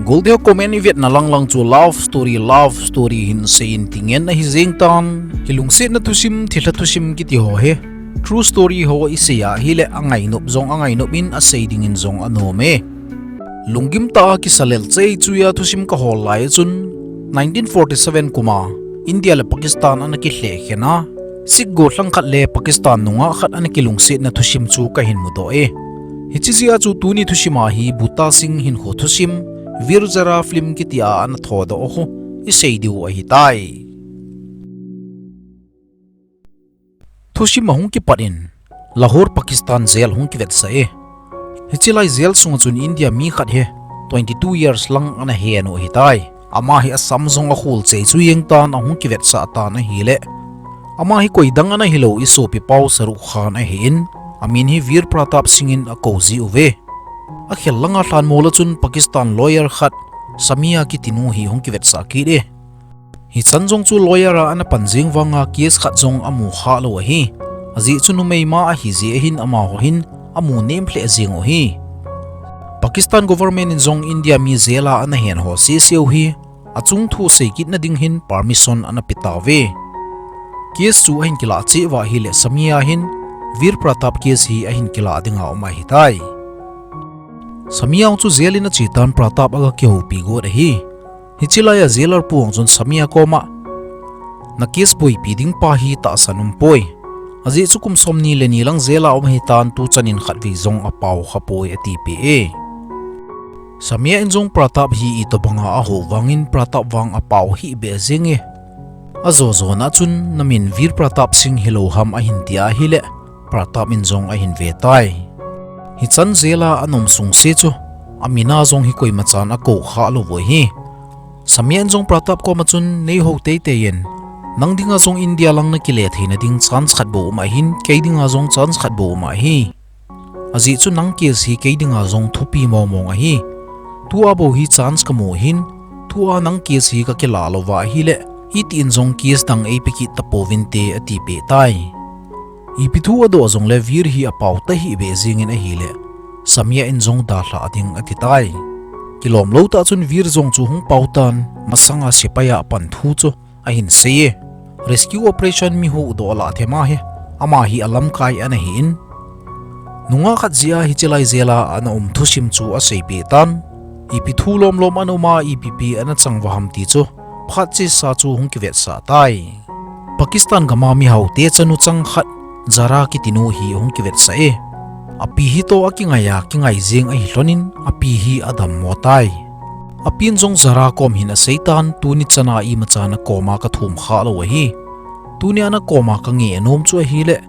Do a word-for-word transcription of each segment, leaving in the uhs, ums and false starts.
Goldeo comment ivetna lang lang chu love story, love story hin seiyin tingen ahi jeng tan. Kilungsetna thusim, thilha thusim kiti ho hi true story ho isei ahile angainop jong angainop in asei dingin jong anom e. Lunggim tah a kisa lel chei chuia thusim kahol lai chun nineteen forty seven kum a India le Pakistan ana kilhekhen a, Sikh gollhang khat le Pakistan nungah khat ana kilungsetna thusim chu kahin mudoh e. Hiche jeh a chu tuni thusim a hi Buta Singh hinkho thusim, Veer Zara film kiti a ana thodoh u isei diu ahitai. Thusim ahung kipat in Lahore, Pakistan jail hung kivetsah e. Hiche lai jail sunga chun India mi khat hi twenty two years lang ana hen u ahitai. Ama hi asam jong akhol chei chu jeng tan ahung kivetsah tan ahile, ama hi koidang ana hilou, isopi pau Shahrukh Khan ahin, amin hi Veer Pratap Singh in akou ji uve. Akhel langa lhanmol a chun Pakistan lawyer khat, Samia kiti nu hi hung kivetsah kit e. Hichan jong chu lawyer a ana pan jeng vanga case khat jong amu khalou ahi. Ajeh chu numei ma ahi jeh hin amaho hin amu nem lheh jeng u ahi. Pakistan government in jong India mi jail a ana hen ho sese u hi achung thu seikitna ding hin permission ana pe tauve. Case chu ahin kilah cheh uva ahile Samia hin Veer Pratap case hi ahin kilah dinga um ahitai. Samia chu jail in ache tan Pratap aga kihoupi got ahi. Hiche laia jailer pu jong chun Samia koma, na case boipi ding pa hi tahsan umpoi. Ajeh chu kum somni le ni lang jail a um ahitan tuchan in khatvei jong apao khapoi atipeh e. Samia in jong Pratap hi itobanga ahou vangin Pratap vang apao hihbeh jenge. Ajo jona chun namin Veer Pratap Singh hilou ham ahin ti ahile, Pratap in jong ahin ve tai. Hichan jail a ana um sungse chu, amin a jong hi koimachan akou khalou u ahi. Samia in jong Pratap koma chun, neihou teitei in, nang dinga jong India lang nakile theina ding chance khat bou um ahin, kei dinga jong chance khat bou um ahi. Ajeh chu nang case hi kei dinga jong thupi mongmong ahi. Tua bou hi chance kamu ahin, tua nang case hi kakilah louva ahile, itin jong case dang eipe kit tapouvinte atipeh tai. Ipi thu adoh jongle Veer hi apao tahih beh jengin ahile, Samia in jong dalhah ding atitai. Kilomlou tah chun Veer jong chu hung pao tan, masanga sepai a pan thu chu ahin sei e. Rescue operation mi huhdoh lah thema hi, ama hi alamkai ana hin. Nungah khat jeh a hiche lai jail a ana um thusim chu aseipeh tan. Ipi thu lomlom ana um a, ipi pi ana chang uva ham ti chu phat chesa chu hung kivetsah tai. Pakistan gam a mihaote chanu chang khat, Zara kiti nu hi hung kivetsah e. Api hi toh akingai a, kingai jeng ahi lhonin, api hi adammo tai. Apin jong Zara kom hin aseitan, tuni chana imachan nakoma kathum khalou ahi. Tunia nakoma kangeh nom chu ahile,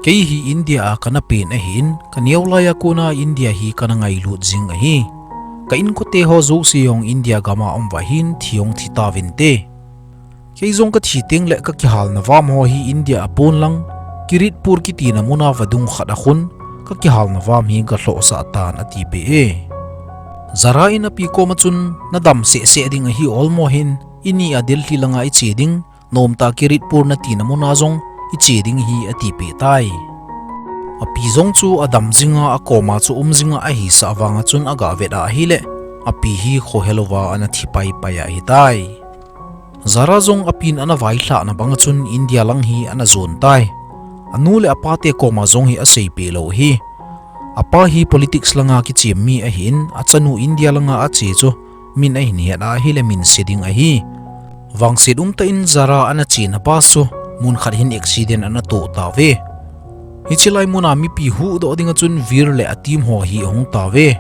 kei hi India a kana pen ahin, kaneo laiya kona India hi kana ngailut jing ahi. Ka inkote ho jouse jong India gam a um uva ahin, thi jong thi tauvinte. Kei jong kathi tengle kakihalna vam ho hi India a ponlang, Kiritpur kitina muna vadung khat a khun, kakihalna vam hi galhohsah tan atipeh e. Zara in api koma chun, nadam sehseh ding ahi olmo hin, ini a Delhi langa iche ding, nomtah Kiritpur natina muna jong iche ding ahi atipeh tai. Api jong chu adam jinga akoma chu um jinga ahisah vanga chun aga vet ahile, api hi khohelouva ana thi paipai ahitai. Zara jong apin ana vailhahna banga chun India lang hi ana jon tai. Anu le apate koma jong hi aseipeh lou ahi. Apa hi politics langa kichem mi ahin, achanu India langa ache chu min ahin het ahile min se ding ahi. Vangset umtah in Zara ana chena bus chu mun khat hin accident ana toh tauve. Hiche lai muna mipi huhdoh dinga chun Veer le a team ho hi ahung tauve.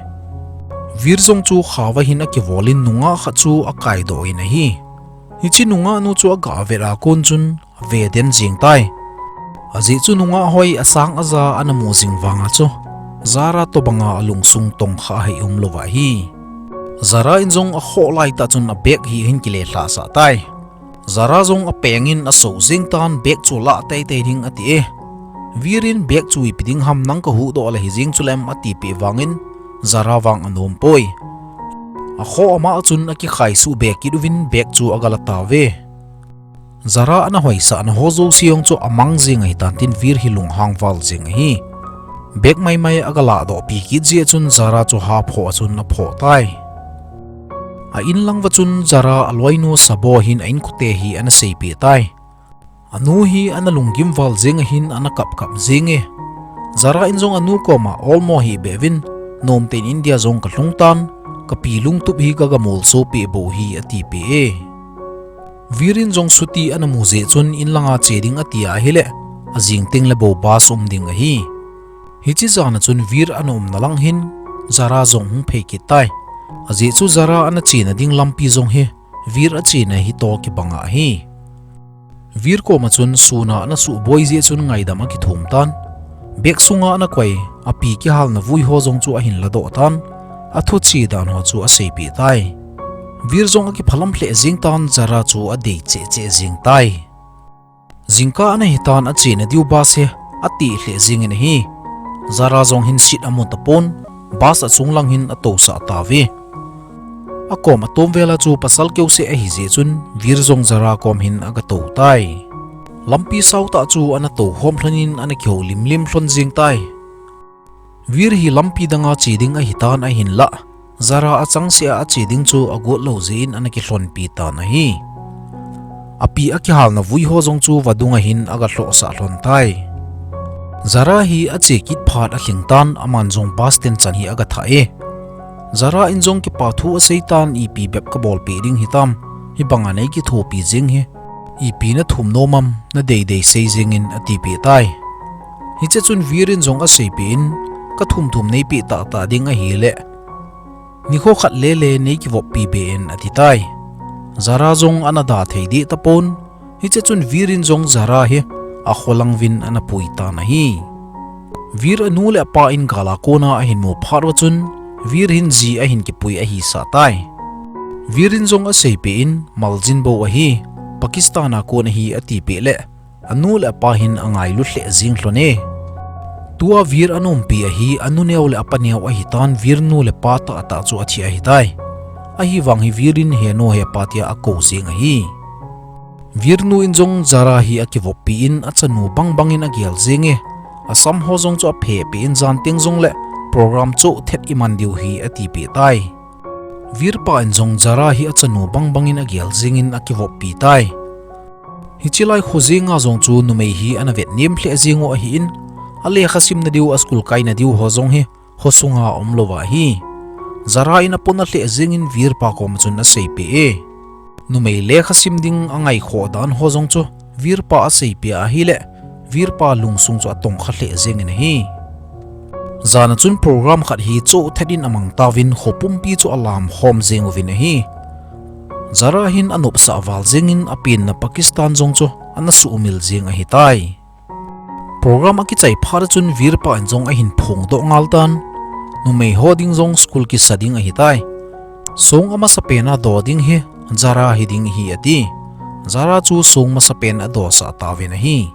Veer jong chu khauva hin akivolin nungah khat chu akaidoh in ahi. Hiche nungah nu chu aga vet a kon chun ave den jeng tai. Ajeh chu nungah hoi asang aja ana mu jing vanga chu Zara tobanga alungsung tongkha ahi umlouva ahi. Zara in jong akhoh laitah chun a bag hi ahin kile lhahsah tai. Zara jong apengin aso jeng tan, bag chu lah teitei ding ati e. Veer in bag chu ipi ding ham, nang kahuhdoh le hijeng chulem atipeh vangin Zara vang anompoi. Akhoh ama chun akikhaisuh be kit uvin bag chu agala tauve. Zara ana hoisahna ho jouse jong chu amang jeng ahitan tin Veer hi lunghang val jeng ahi. Bag maimai agaladohpi kit jeh chun Zara chu haphou a chun aphoh tai. A in lang uva chun Zara a loinu Sabo hin a inkote hi ana seipeh tai. A nu hi ana lunggim val jeng ahin ana kapkap jeng e. Zara in jong a nu koma olmo hih beh uvin, nomtah in India jong ka lhung tan, ka pi lungtup hi ka ga molso peh bou hi a tipeh e. Vir in jong Suti ana mu jeh chun in langa che ding a ti ahile, a jing teng le bou bus um ding ahi. Hiche jan a chun Vir ana umna lang hin, Zara jong hung phei kit tai. Ajeh chu Zara ana chena ding lampi jong hi, Vir a chena hi toh kibang ahi. Vir koma chun sun a ana suboi jeh chun ngaidam a kithum tan. Bag sunga ana koi, a pi kihalna vui ho jong chu ahin ladoh tan. A thu che dan ho chu a seipeh tai. Vir jong a kiphalam lheh jeng tan, Zara chu a dei cheh cheh jeng tai. Jingkah ana hitan a chena diu bus hi a tih lheh jeng in ahi. Zara jong hin seat a mu tapon, bus a chung lang hin a tousah tauve. A kom a tom vel a chu pasal keuseh ahi jeh chun Vir jong Zara kom hin a ga tou tai. Lampi sautah chu ana tou hom lhon in ana kihoulim lim lhon jeng tai. Vir hi lampi danga che ding ahitan ahinlah, Zara a changseh a a che ding chu a got lou jeh in ana kilhonpi tan ahi. A pi a kihalna vui ho jong chu vadung a hin a ga lhohsah lhon tai. Zara hi a che kit phat a lhing tan, aman jong bus stand chan hi a ga thah e. Zara in jong kipa thu a sei tan, ipi bep ka bolpeh ding hitam, hibanga nei kithopi jeng hi. Ipi na thum nom am, na deidei sei jeng in a tipeh tai. Hiche chun Vir in jong a seipeh in, ka thum thum nei peh tahtah ding ahile, nikho khat lele nei kivoppi be in a ti tai. Zara jong ana da thei deh tapon, hiche chun Vir in jong Zara hi a kholang uvin ana pui tan ahi. Vir a nu le a pa in gal a kona ahin mu phat uva chun, Vir hin ji ahin kipui ahi sah tai. Vir in jong a seipeh in, maljin bou ahi, Pakistan a kon ahi a tipeh le, a nu le a pa hin a ngailu lheh jeng lhon e. Tua Vir ana umpi ahi, a nu neo le a pa neo ahitan, Vir nu le pa tahtah chu a thi ahitai. Ahivang hi Vir in he nu he pa tia a kou jeng ahi. Vir nu in jong Zara hi a kivoppi in a chanu bang bang in a gel jeng e. A sam ho jong chu a phepeh in jan teng jong le program choh thet i man diu hi a tipeh tai. Vir pa in jong Zara hi a chanu bang bang in a gel jeng in a kivoppi tai. Hiche lai kho jenga jong chu numei hi ana vet nem lheh jeng u ahin, a lekha simna diu a school kaina diu ho jong hi kho sunga a um lou ahi. Zara in a pona lheh jeng in Vir pa kom chun a seipeh e. Numei lekha sim ding a ngaikhoh dan ho jong chu Vir pa a seipeh ahile, Vir pa lungsung chu a tongkha lheh jeng in ahi. Jan a chun program khat hi choh thet in a mang tauvin kho pumpi chu a lam khom jeng uvin ahi. Zara hin a nopsah val jeng in a penna Pakistan jong chu ana sumil jeng ahitai. Program a kichai phat a chun Vir pa in jong ahin phongdoh ngal tan, numei ho ding jong school kisa ding ahitai. Song a masapen a do ding hi Zara hi ding ahi a ti. Zara chu song masapen a dosah tauvin ahi.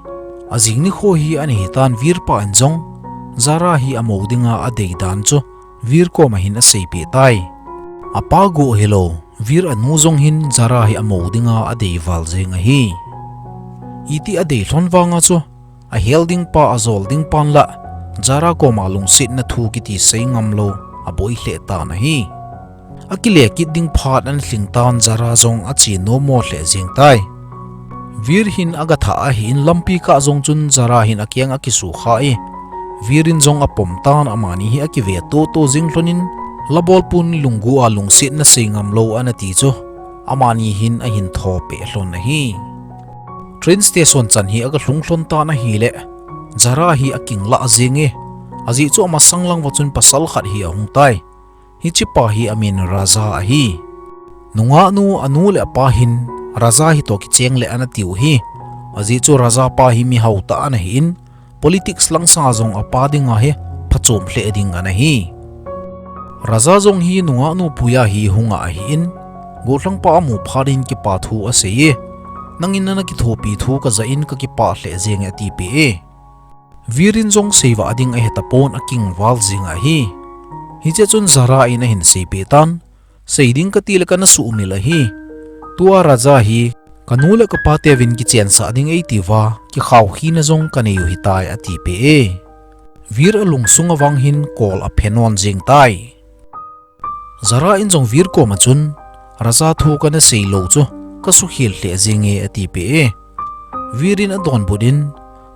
A jing nikho hi ana hitan Vir pa in jong Zara hi a mou dinga a dei dan chu Vir koma hin a seipeh tai. A pa gu hilou, Vir a nu jong hin Zara hi a mou dinga a dei val jeng ahi. Iti a dei lhon vanga chu, a hel ding pa a jol ding pan la, Zara koma lungsetna thu kiti sei ngam lou, a boi lheh tan ahi. A kile kit ding phat ana lhing tan Zara jong a che nom mo lheh jeng tai. Vir hin a ga thah ahin lampi kah jong chun Zara hin a kiang a kisukha e. Vir in jong a pom tan amani hi a kive toto jing lhon in, la bol pun lunggu a lungsetna sei ngam lou ana ti chu, amani hin a hin tho peh lhon ahi. Train station chan hi a ga lhung lhon tan ahile, Zara hi a king lah jeng e. Ajeh chu a masang lang uva chun pasal khat hi a hung tai. Hiche pa hi a min Raza ahi. Nungah nu a nu le a pa hin Raza hi toh kicheng le ana tiu hi. Ajeh chu Raza pa hi mi hao tah ana hin, politics lang sanga jong a pa dinga hi phachom lheh ding ana hi. Raza jong hi nungah nu puiya hi hunga ahin, gollhang pa a mu phat in kipa thu a sei e. Nangin nana kithopi thu ka ja in ka kipah lheh jeng e a tipeh e. Vir in jong seivah ding a he tapon a king val jing ahi. Hiche chun Zara in a hin seipeh tan, sei ding ka ti le kana sumil ahi. Tua Raza hi, ka nu le ka pa teuvin kichensah ding ei tia, kikhao khina jong ka nei u hitai a tipeh e. Vir a lungsung a vang hin kol a phe non jing tai. Zara in jong Vir koma chun, Raja thu kana sei lou chu kasukhel lheh jenge atipeh e. Vir in adonbut in,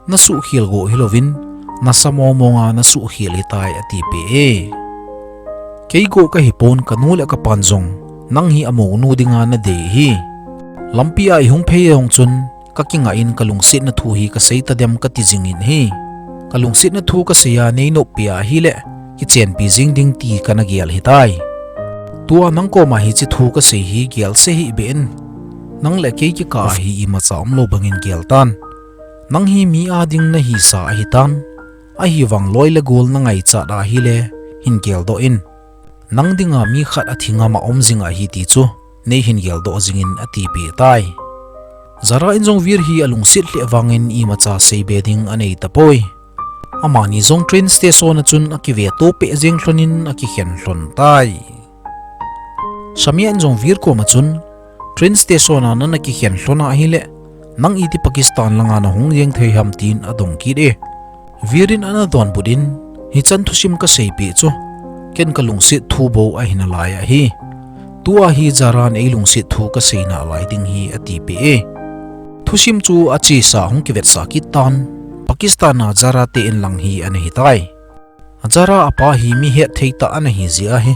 nasukhel go hilouvin, nasa mongmonga nasukhel hitai atipeh e. Kei go kahipon kanu le kapan jong, nang hi amounu dinga nadei ahi. Lampia ihung phei jong chun, kakingah in kalungsetna thu hi kasei tadem kati jingin ahi. Kalungsetna thu kasei a neinoppeh ahile, kichenpi jing ding ti kana gel hitai. Tua nang koma hiche thu kasei hi gelse hih beh in. Nang le kei kikah a hi imacha umlou bangin geltan. Nang hi mi ading nahisa ahitan. Ahivang loi le gol nangaichat ahile, hin geldoh in. Nang dinga mi khat athi ngama um jing ahi ti chu, neihin geldoh jingin atipeh tai. Zara in jong Vir hi alungset lheh vangin imacha seibe ding anei tapoi. Amani jong train station a chun akiveto peh jeng lhonin akikhen lhon tai. Samia in jong Vir koma chun, train station a nana kikhen lhon ahile, nang iti Pakistan langa nahung jeng thei ham tin adong kit e. Vir in ana donbut in, hichan thusim kaseipeh chu, ken kalungset thu bou ahi nalai ahi. Tua hi Zara in eilungset thu kasei nalai ding hi atipeh e. Thusim chu achesa hung kivetsah kit tan, Pakistan a Zara te in lang hi ana hitai. Zara apa hi mi hetthei tah ana hi jeh ahi.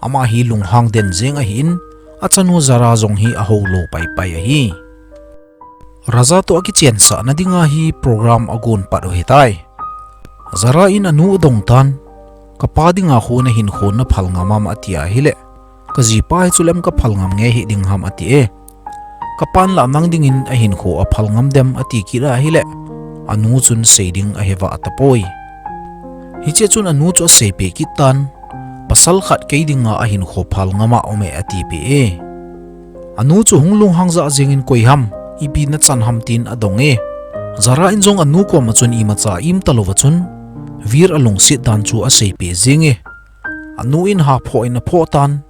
Ama hi lunghang den jeng ahin, achanu Zara jong hi ahoulou paipai ahi. Raja toh akichensahna dinga hi program agon pat u hitai. Zara in anu adong tan, kapa dinga khu nahinkho naphal ngam am ati ahile, kajipa hi chulem kaphal ngam nge hih ding ham ati e. Kapan lah nang dingin ahinkho aphal ngam dem ati kit ahile, anu chun sei ding ahivah tapoi. Hichea chun anu chu aseipeh kit tan, pasal khat kei dinga ahinkho phal ngama um e atipeh e. Anu chu hung lunghang jah jengin koi ham, ipi nachan ham tin adong e. Zara in jong anu koma chun imacha aim talouva chun, Vir alungset dan chu aseipeh jeng e. Anu in haphoh in aphoh tan,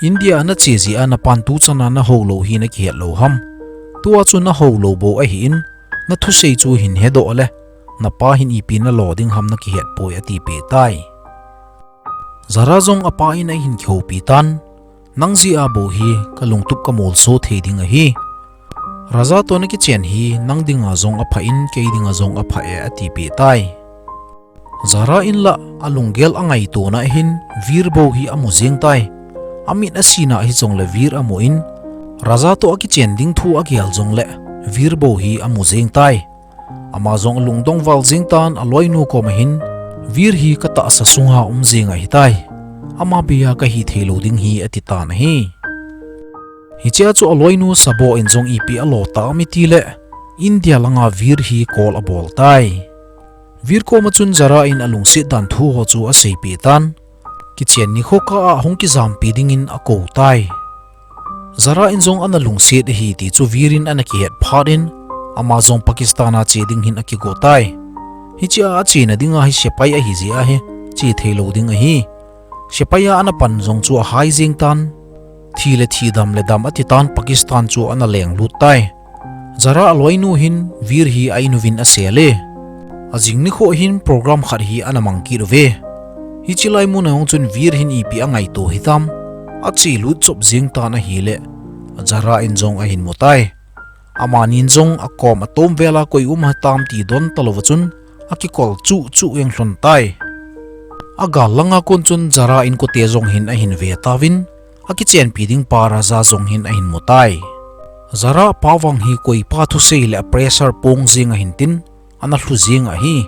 India nache jeh a napan tuchana nahoulou hi nakihet lou ham. Tua chu nahoulou bou ahin, nathusei chu hin hedoh le, napa hin ipi nalo ding ham nakihet poi atipeh tai. Zara jong apa in ahin kihoupi tan, nang jeh a bou hi kalungtup kamolso thei ding ahi. Raja toh nakichen hi nang dinga jong aphah in kei dinga jong aphah e atipeh tai. Zara in lah alunggel angaitona ahin Vir bou hi amu jeng tai. Amit asina hijongle Vir amu in, Raja toh akichen ding thu agel jongle Vir bou hi amu jeng tai. Ama jong alungdong val jeng tan aloinu koma hin, Vir hi katahsa sunga um jeng ahitai. Ama bei a kahi theilou ding hi ati tan ahi. Hichea chu aloinu Sabo in jong ipi alo tam itile, India langa Vir hi call abol tai. Vir koma chun Zara in alungset dan thu ho chu aseipeh tan, kichen nikho kah a hung kijampi dingin akou tai. Zara in jong ana lungset ahi ti chu Vir in ana kihet phat in, ama jong Pakistan a che ding hin akigo tai. Hichea achena dinga hi sepai ahi jeh ahi, che theilou ding ahi. Sepai a ana pan jong chu ahai jeng tan. Thi le thi, dam le dam ati tan Pakistan chu ana lenglut tai. Zara aloinu hin Vir hi a-in uvin asel e. Ajing nikho hin program khat hi ana mang kit uve. Hiche lai muna jong chun Vir hin ipi angaito hitam, achelut chop jeng tan ahile, Zara in jong ahin mu tai. Amanin jong akom atom vel a koi um hitam ti don talouva chun, akikol chuh chuh jeng lhon tai. Agal langa kon chun Zara inkote jong hin ahin ve tauvin, akichenpi ding pa Raja jong hin ahin mu tai. Zara pa vang hi koipa thusei le a pressure pong jeng ahin tin, ana lhu jeng ahi.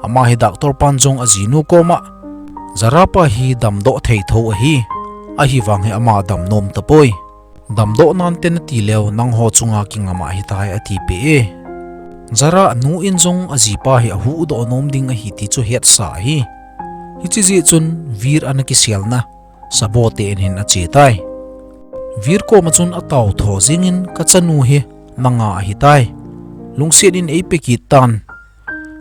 Ama hi doctor pan jong ajinu koma, Zara pa hi damdoh thei tho ahi. Ahivang hi ama damnom tapoi. Damdoh nante nati leu nangho chunga kingam ahitai atipeh e. Zara anu in jong ajipa hi ahuhdoh nom ding ahi ti chu hetsa ahi. Hiche jeh chun Vir ana kiselna Sabo te in hin ache tai. Vir koma chun atao tho jengin, kachanu hi nanga ahitai. Lungset in eipe kit tan.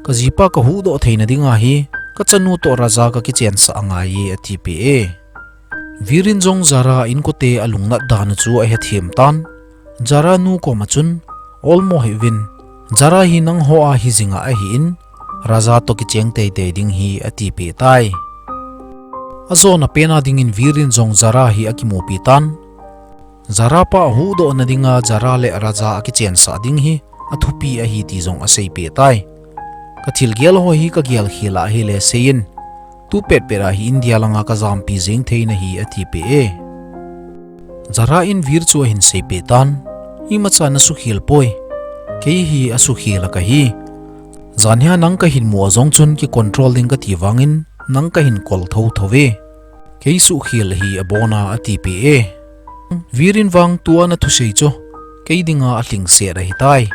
Kajipa kahuhdoh theina dinga hi, kachanu toh Raja kakichensah angaiye atipeh e. Vir in jong Zara inkote alungnat dan u chu ahethem tan. Zara nu koma chun, olmo hih uvin, Zara hi nangho a hijinga ahin, Raja toh kicheng teitei ding hi atipeh tai. Ajona pena dingin Vir in jong Zara hi akimupi tan. Zara pa ahuhdoh nadinga Zara le Raja akichensah ding hi athupi ahi ti jong aseipeh tai. Ka thilgel ho hi kagel khel a ahile seiyin. Tu petpet a hi India langa kajampi jeng thei nahi atipeh e. Zara in Veer chu ahin seipeh tan. Imacha nasukhel poi. Kei hi asukhel a kahi. Janhia nang kahin mu a jong chun kicontrol ding kati vangin nang kahin kol thotho ve. Kei suhkhel hi abona atipeh e. Veer in vang tua nathusei chu kei dinga alhingset ahitai.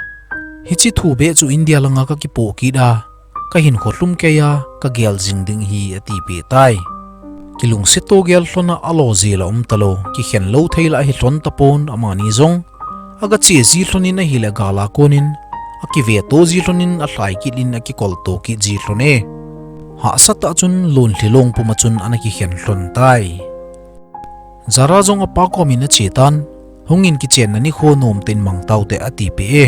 Hiche thu beh chu India langa kakipoh kit a, kahinkho lhum keiya kagel jing ding hi atipeh tai. Kilungset to gel lhon a alo jel a um talou, kikhen lou thei la ahi lhon tapon amani jong. Agache ji lhonin ahile gal a konin, akive to ji lhonin alhai kit in akikol to kit ji lhon e. Hahsa tah chun lonlhi long puma chun ana kikhen lhon tai. Zara jong apa komin ache tan, hungin kichenna nikho nomtah in mang taute atipeh e.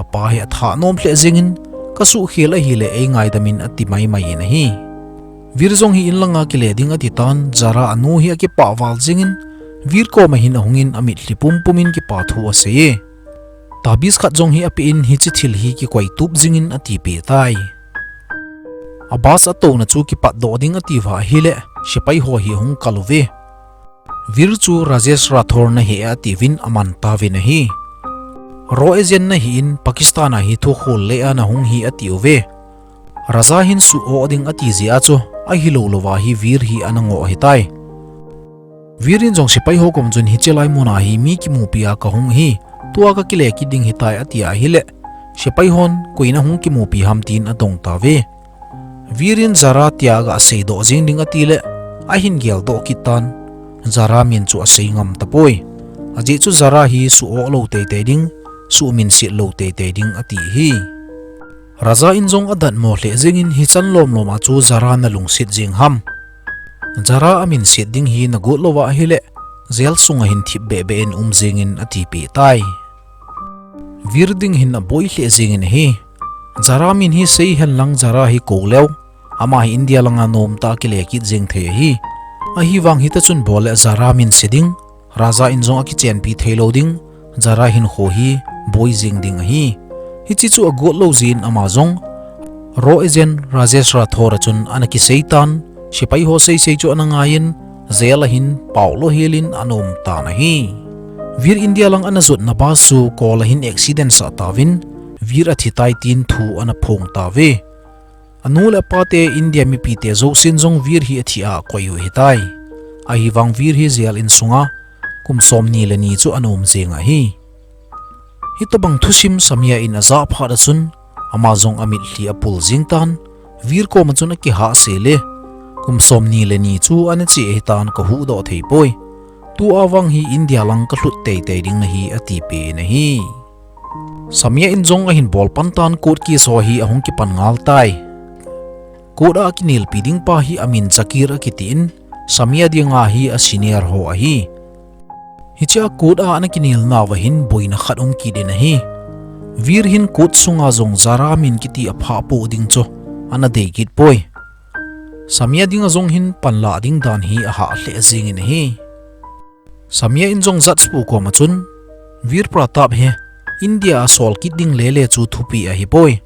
Apa hi athah nom lheh jengin, kasuhkhel ahile eingaidam in ati maimai in ahi. Veer jong hi in langa kile ding ati tan, Zara anu hi akipah val jengin, Veer koma hin ahungin amitlhi pumpum in kipa thu asei e. Tabis khat jong hi ape in hiche thil hi kikoitup jingin atipeh tai. A bus atouna chu kipatdoh ding ati uva ahile, sepai ho hi ahung kal uve. Veer chu Rajesh Rathore nahi atiuvin aman tauvin ahi. Raw agent nahin Pakistan a hi thukhol le a nahung hi atiuve. Raja hin suh-oh ding ati jeh a chu ahilou louva hi Veer hi ana ngoh ahitai. Veer in jong sepai ho kom chun hiche lai muna hi mi kimupi a kahung ahi, tua kakile kit ding ahitai ati ahile, sepai hon koin ahung kimupi ham tin adong tauve. Veer in Zara tia aga seidoh jeng ding atile, ahin geldoh kit tan, Zara min chu asei ngam tapoi. Ajeh chu Zara hi suh-oh lou teitei ding, suhminset lou teitei ding ati ahi. Raja in jong adatmo lheh jengin hichan lomlom a chu Zara nalungset jeng ham. Zara aminset ding hi nagot louva ahile, jail sunga hin thip behbeh in um jengin atipeh tai. Veer ding hin aboi lheh jengin ahi. Zara min hi seihen lang Zara hi kou leu, ama hi India langa nomtah a kile kit jeng thei ahi. Ahivang hitachun bol le Zara min se ding, Raja in jong akichenpi theilou ding, Zara hinkho hi boi jeng ding ahi. Hiche chu agot lou jeh in ama jong Raw agent Rajesh Rathore a chun ana kisei tan, sepai ho seisei chu ana ngaiyin, jail a hin paolo helin ana um tan ahi. Veer India lang ana jotna bus chu kol a hin accident sah tauvin, Veer athitai tin thu ana phong tauve. Anu le apate India mipite jousen jong Veer hi athi a akoi u ahitai. Ahivang Veer hi jail in sunga kum somni le ni chu ana um jeng ahi. Hitobang thusim Samia in ajah phat a chun, ama jong amitlhi apul jeng tan, Veer koma chun akihahsel e, kum somni le ni chu ana che ahitan kahuhdoh theipoi. Tua vang hi India lang kalhut teitei ding nahi atipeh in ahi. Samia in jong ahin bolpan tan court case ho hi ahung kipan ngal tai. Court a akinelpi ding pa hi amin Zakir akitin, Samia dinga hi asenior ho ahi. Hichea court a ana kinelnauva hin boina khat um kit in ahi. Veer hin court sunga jong Zara min kiti aphahpoh ding chu ana dei kit poi. Samia dinga jong hin panlah ding dan hi ahah lheh jengin ahi. Samia in jong judge pu koma chun, Veer Pratap hi India a sol kit ding lele chu thupi ahipoi.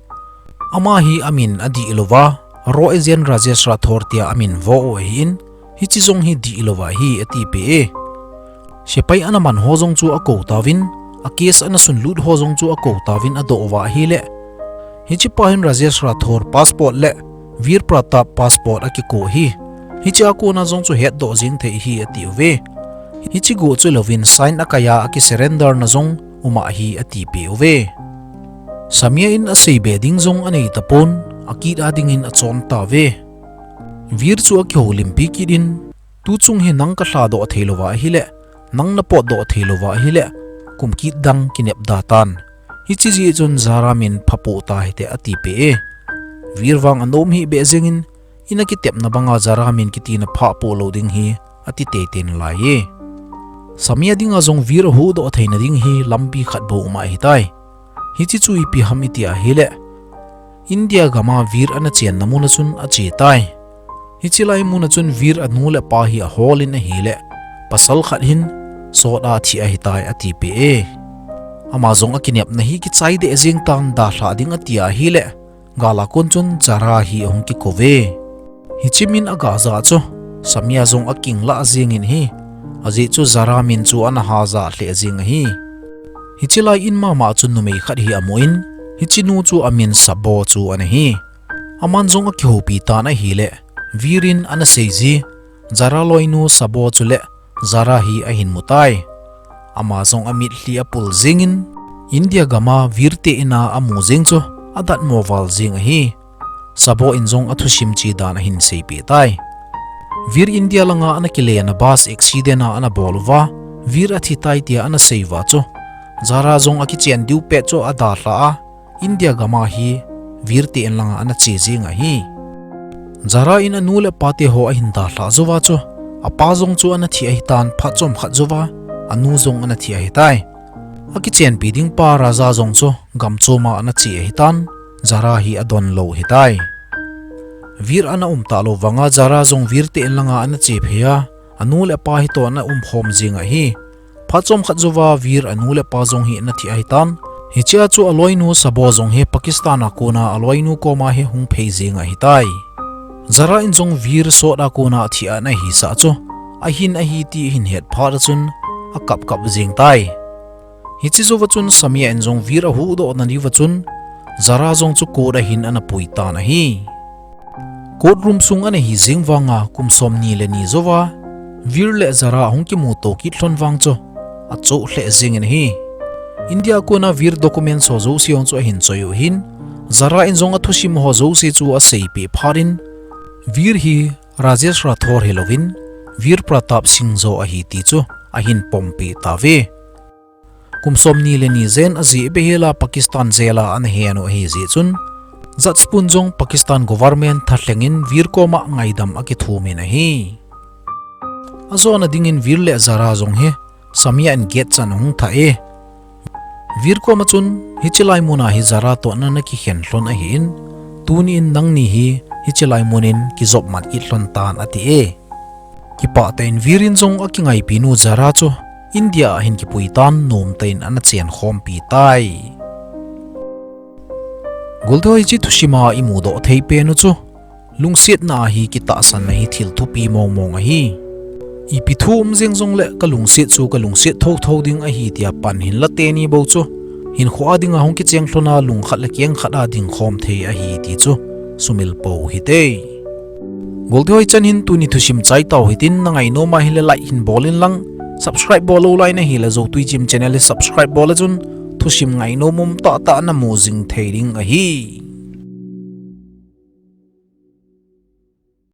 Ama hi amin adih louva, Raw agent Rajesh Rathore tia amin vo u ahin, hiche jong hi dih louva ahi atipeh e. Sepai ana man ho jong chu akou tauvin, a case ana sunlut ho jong chu akou tauvin adoh uva ahile, hichepa hin Rajesh Rathore passport le Veer Pratap passport akiko ahi. Hichea kona jong chu hetdoh jeng thei ahi atiuve. Hiche go chu louvin sign akaiya akisurrender na jong um ahi atipeh uve. Samia in aseibe ding jong anei tapon, akit a dingin achon tauve. Veer chu akihoulimpi kit in, tuchung hi nang kalhadoh theilouva ahile, nang napotdoh theilouva ahile, kum kit dang kinepda tan. Hiche jeh chun Zara min phapoh tahite atipeh e. Veer vang anom hih beh jengin, in akitepna banga Zara min kiti naphahpoh lou ding hi ati teitei nalai e. Samia dinga jong Veer ahuhdoh theina ding hi lampi khat bou um ahitai. Hiche chu ipi ham itia ahile, India gama Veer ana chenna muna chun ache tai. Hiche lai muna chun Veer anu le apa hi aholin ahile, pasal khat hin sot a thi ahitai atipeh e. Ama jong akinepna hi kichai deh jeng tan dalhah ding ati ahileh, gal a kon chun Zara hi ahung kikou ve. Hiche min aga jah chu, Samia jong akinglah jengin ahi. Ajeh chu Zara min chu ana ha jah lheh jeng ahi. Hiche lai in mama chun numei khat hi amun, hiche nu chu amin Sabo chu ana hi. Aman jong akihoupi tan ahileh, Vir in ana seiji, Zara loinu Sabo chuleh Zara hi ahin mutai. Ama jong amitlhi apul jengin, India gam a Vir te in a amu jeng chu adatmo val jeng ahi. Sabo in jong athusim che dan ahin seipeh tai. Vir India langa ana kilen a bus accident a ana bol uva, Vir athitai tia ana sei uva chu, Zara jong akichen diu pet chu adalhah a, India gam a hi Vir te in langa ana che jeng ahi. Zara in anu le apa teho ahin dalhah jouva chu, apa jong chu ana thi ahitan, phat chomkhat jouva anu jong ana thi ahitai. Akichenpi ding pa Raja jong chu gam chom a ana che ahitan, Zara hi adon lou ahitai. Vir ana um talou vanga Zara jong Vir te in langa ana che phei a, anu le apa hitoh ana umkhom jeng ahi. Phat chomkhat jouva Vir anu le apa jong hi ana thi ahitan, hichea chu aloinu Sabo jong hi Pakistan a kona aloinu koma hi hung phei jeng ahitai. Zara in jong Vir sot a kona athi ana hisah chu, ahin ahi ti ahin het phat a chun akapkap jeng tai. Hiche jouva chun Samia in jong Vir ahuhdoh nadiuva chun, Zara jong chu court a hin ana pui tan ahi. Court room sung ana hi jeng vanga kum somni le ni jouva, Vir le Zara ahung kimuto kit lhon vang chu, achoh lheh jengin ahi. India kona Vir documents ho jouse jong chu ahin choi u ahin, Zara in jong athusim ho jouse chu aseipeh phat in, Vir hi Rajesh Rathore hilouvin, Vir Pratap Singh joh ahi ti chu ahin pompeh tauve. Kum somni le ni jen ajeh behel a Pakistan jail a ana hen u ahijeh chun, judge pun jong Pakistan government thalheng in Vir koma ngaidam akithumin ahi. Ajona dingin Vir le Zara jong hi Samia in gate chan ahung thah e. Vir koma chun, hiche lai muna hi Zara toh nana kikhen lhon ahin, tuni in nangni hi hiche lai mun in kijop mat kit lhon tan ati e. Kipah tah in Vir in jong akingaipinu Zara chu India a hin kipui tan, nomtah in ana chenkhompi tai. Goltehoi, hiche thusim a imudoh thei pen u chu, lungsetna a hi kitahsanna hi thil thupi mongmong ahi. Ipi thu um jeng jongle kalungset chu kalungset thotho ding ahi tia pan hinla teni bou chu, hinkho a dinga hung kicheng lhona lungkhat le kengkhat a dingkhom thei ahi ti chu sumil pou hite. Goltehoi, chan hin tuni thusim chai tau hitin, nangainom ahile like hin bol inlang, subscribe bol lou lai nahile Joutui Gym channel hi subscribe bol a chun thusim ngainom umtah tah namu jing thei ding ahi.